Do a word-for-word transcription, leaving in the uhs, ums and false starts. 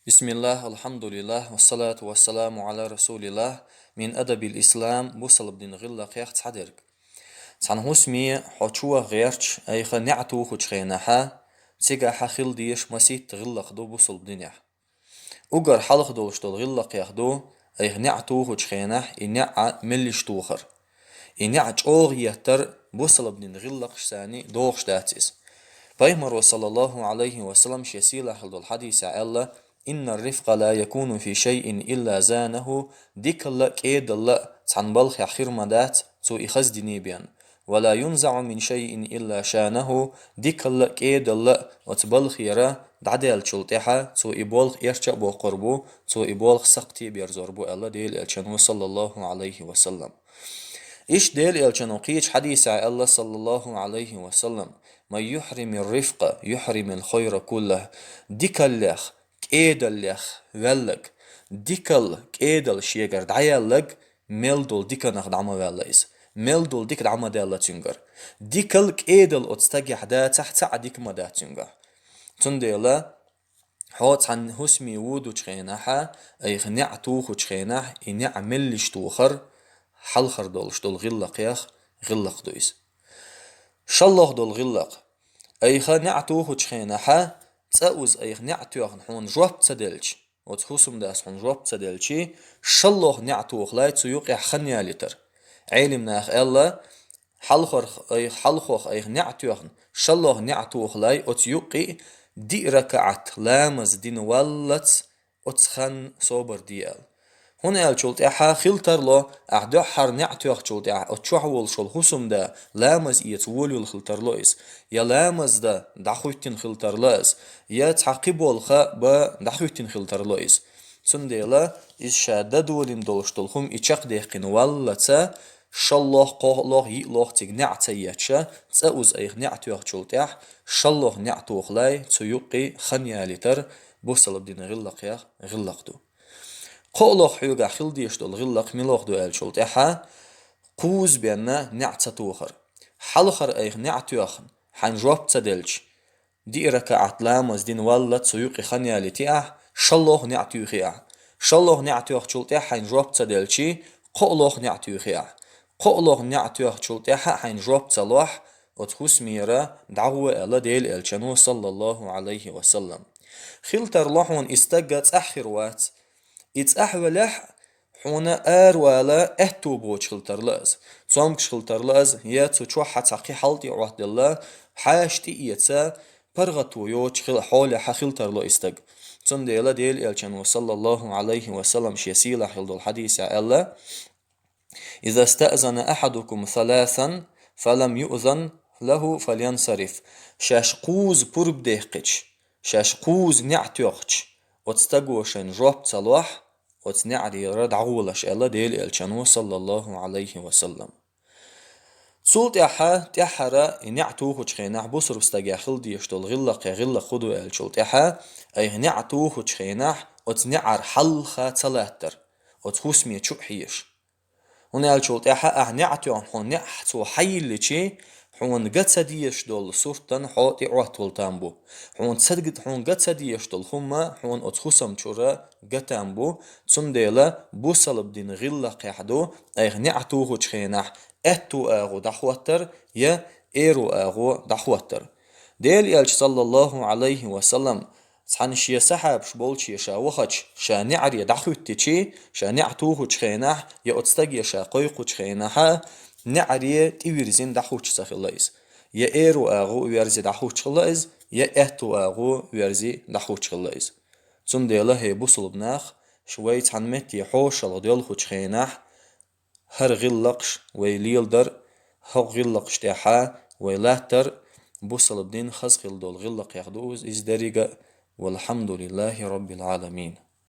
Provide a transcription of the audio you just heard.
بسم الله، الحمد لله، والصلاة والسلام على رسول الله. من آداب الإسلام, бусалба дина гӀиллакхех цхьадерг. Цхьан хӀусаме хьо чу ваха гӀерташ, айхьа неӀ тухучу хенахьа, цигахьа хила дезаш масийтта гӀиллакх ду бусалба динехь. Уггар хьалха долуш долу гӀиллакхех ду, айхьа неӀ тухучу хенахь и неӀ меллиш тухар. И неӀ чӀогӀа еттар бусалба дина гӀиллакхашца догӀуш дац иза. Пайхамаро, саллаллаху Ӏалайхи ва саллам, шен сийлахь хила долу хьадисехь аьлла: «إن الرفق لا يكون في شيء إلا زانه», дикалла а, кӀедалла а цхьана балхехь хир ма дац, цо и хаза диний бен. «ولا ينزع من شيء إلا شانه», дикалла а, кӀедалла а оцу балхера дӀадаьллачул тӀаьхьа цо и болх эрча а боккхур бу, цо и болх сакхте а берзор бу, аьлла Делан Элчано, саллаллаху Ӏалайхи ва саллам. Иштта Делан Элчано кхечу хьадисехь аьлла, саллаллаху Ӏалайхи ва саллам: «من يحرم الرفق يحرم الخير كله». Дикаллех, кӀедаллех ваьлларг, дикал, кӀедал шегара дӀаяьлларг, мел долу диканах дӀа ма ваьлла иза. Мел долу дика дӀа ма даьлла цуьнгара. Дикал, кӀедал оцу стагехь дацахь, цхьа а дика ма дац цуьнгахь. Цундела хьо цхьана хӀусаме вудучу хенахьа, айхьа неӀ тухучу хенахь, и неӀ меллиш тухар хьалхара долуш долу гӀиллакхех гӀиллакх ду иза. ШолгӀа долу гӀиллакх. Айхьа неӀ тухучу хенахьа, цкъа уза айхьа неӀ тоьхна хьуна жоп ца делча, оцу хӀусамдас хьуна жоп ца делчий, шолгӀа неӀ тухалай цу юкъехь хан ялийтар. Ӏелам наха аьлла: хьалхарх айхьа, хьалхох айхьа неӀ тоьхна, шолгӀа неӀ тухалай оцу юккъе диъ ракаӀат ламаз дина валлалц оцу хан собар де аьлла. ХӀунда аьлчул тӀаьхьа хила тарло, ахь дуьххьара неӀ тоьхначул тӀаьхьа оцу чохь волуш волу хӀусамда ламаз эца волавелла хила тарло иза, я ламаз дан дӀахӀоьттина хила тарло иза, я цхьа кхин болх бан дӀахӀоьттина хила тарло иза. Цундела иза ша дан долийна долуш долу хӀума и чекхдаьккхина валлалц, шолгӀа, кхоалгӀа, йиълагӀа цига неӀ ца етташ, цкъа уза айхьа неӀ тоьхначул тӀаьхьа, шолгӀа неӀ тухалай цу юккъе хан ялийтар бусалба дина гӀиллакхех гӀиллакх ду. КхоалгӀа хьоьгахь хила дезаш долу гӀиллакх муьлха ду аьлчул тӀаьхьа, кхузза бен неӀ ца тухар. Хьалхара айхьа неӀ тоьхна, хьайна жоп ца делча, диъ ракаӀат ламаз дина валлалц цу юккъе хан ялийтий ахь, шолгӀа неӀ туьйхий ахь. ШолгӀа неӀ тоьхначул тӀаьхьа хьайна жоп ца делчий, кхоалгӀа неӀ туьйхий ахь. КхоалгӀа неӀ тоьхначул тӀаьхьа а хьайна жоп ца лохь, оцу хӀусамера дӀагӀо аьлла Делан Элчано, саллаллаху Ӏалайхи ва саллам. Хила тарло хьуна и стаг цӀахь хир вац. И цӀахь велахь, хьуна аравала аьтту боцуш хила тарло иза. Цомгуш хила тарло иза, я цу чохь цхьа кхин хьал тӀе Ӏоттаделла, хьаша тӀеэца, паргӀато йоцуш хила, хьолехь хила тарло и стаг. Цундела Делан Элчано, саллаллаху Ӏалайхи ва саллам, шен сийлахь хила долу хьадисехь аьлла: «إذا استأذن أحدكم ثلاثا فلم يؤذن له فلينصرف». Шаьш кхузза пурба даьккхича, шаьш кхузза неӀ тоьхча, оцу стаго шайна жоп ца лохь, оцу неӀарера дӀагӀолаш, аьлла Делан Элчано, саллаллаху Ӏалайхи ва саллам. Цул тӀаьхьа, тӀаьххьара и неӀ тухучу хенахь бусалба стагехь хила дезаш долу гӀиллакхех гӀиллакх хӀун ду аьлчул тӀаьхьа, айхьа неӀ тухучу хенахь оцу неӀар хьалха ца латтар, оцу хӀусаме чу а хьежаш. ХӀунда аьлчул тӀаьхьа ахь неӀ тоьхна хьуна неӀ цо хьайилличий, хьуна ган ца дезаш долу суртан хьо тӀеӀоттавала там бу. Хьуна ца, хьуна ган ца дезаш долу хӀума хьуна оцу хӀусам чуьра ган там бу, цундела бусалба дина гӀиллакхехь ду, айхьа неӀ тухучу хенахь аьтту агӀо дӀахӀоттар я эру агӀо дӀахӀоттар. Делан Элча, саллаллаху Ӏалайхи ва саллам, цхьана шен сахьабаш болче ша вахача, ша неӀаре дӀахӀуьттичий, ша неӀ тухучу хенахь я оцу стаге ша кхойкхучу хенахьа, неӀаре тӀевирзина дӀахӀуттуш ца хилла иза. Я эру агӀо верзи дӀахӀуттуш хилла иза, я аьтту агӀо верзи дӀахӀуттуш хилла иза. Цундела, хӀей бусалба нах, шу вай цхьана метте хьошалгӀа доьлхучу хенахь, хӀара гӀиллакхаш вай леладар, хӀокху гӀиллакхаш тӀехьа вай латтар, бусалба дин хаза хила долу гӀиллакхех ду иза деррига а. والحمد لله رب العالمين.